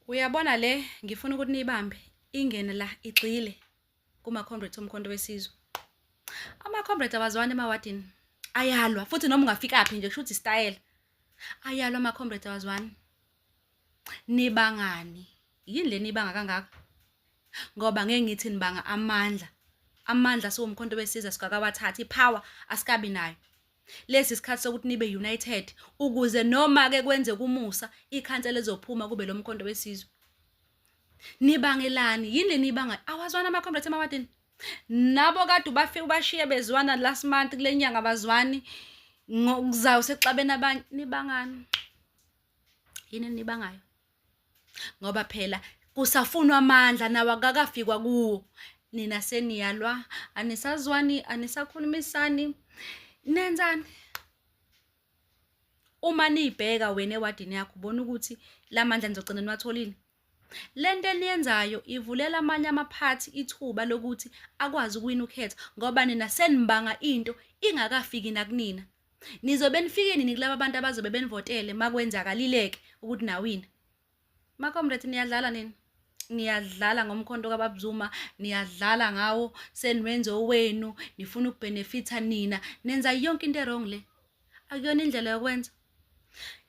Uyabona le ngifuna ukuthi niyibambe ingene la igxile kuma-comrades oMkhonto weSizwe. Ama-comrades awazwani emawadini, ayalwa futhi noma ungafikaphi nje kusho ukuthi isitayela. Ayalwa ama-comrades awazwani. Nibangani? Yini le nibanga kangaka? Ngoba ngeke ngithi nibanga amandla. Amandla siwumkhonto wesizwe asikakawathathi, i-power asikabi nayo. Lesi isikhathi sokuthi nibe united ukuze noma ke kwenzeka umusa ikhansela ezophuma kube lo mkhonto wesizwe. Nibangelani? Yini le nibanga? Awazwana ama-comrades emawadini? Nabo kade ubafike ubashiye bezwana last month kule nyanga abazwani ngokuzayo sekuxabene abanye. Nibangani? Yini enibangayo? Ngoba phela kusafunwa amandla nawo akakafikwa kuwo. Nina seniyalwa, anisazwani, anisakhulumisani. Nenzani? Uma niyibheka wena ewadini yakho ubona ukuthi la mandla nizogcina niwatholile. Le nto eniyenzayo ivulela amanye amaphathi ithuba lokuthi akwazi ukuwina ukhetho ngoba nina senibanga into ingakafiki nakunina. Nizobe nifike nini kulaba bantu abazobe benivotele makwenzakalileke ukuthi nawina? Ma-comrades niyadlala nini? Niyadlala ngomkhonto kaBaba Zuma, niyadlala ngawo, seniwenze owenu, nifuna ukubhenefitha nina, nenza yonke into e-wrong le. Akuyona indlela yokwenza.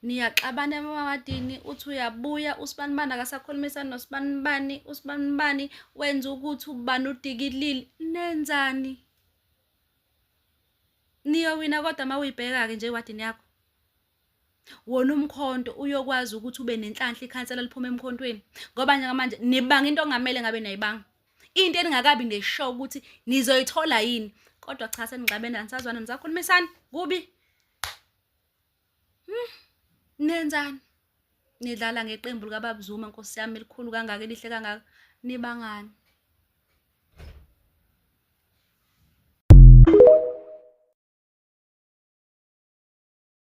Niyaxabana emawadini, uthi uyabuya usibanibani akasakhulumisani nosibanibani, usibanibani wenza ukuthi ubani udikilile. Nenzani? Niyowina kodwa uma uyibheka-ke nje ewadini yakho. Wona umkhonto uyokwazi ukuthi ube nenhlanhla ikhansela liphuma emkhontweni ngoba njengamanje nibanga into ongamele ngabe niyayibanga. Into eningakabi neshow ukuthi nizoyithola yini. Kodwa cha senixabene anisazwana nisakhulumisana kubi. Nenzani? Nidlala ngeqembu likaBaba Zuma Nkosi yami elikhulu kangaka elihle kangaka. Nibangani?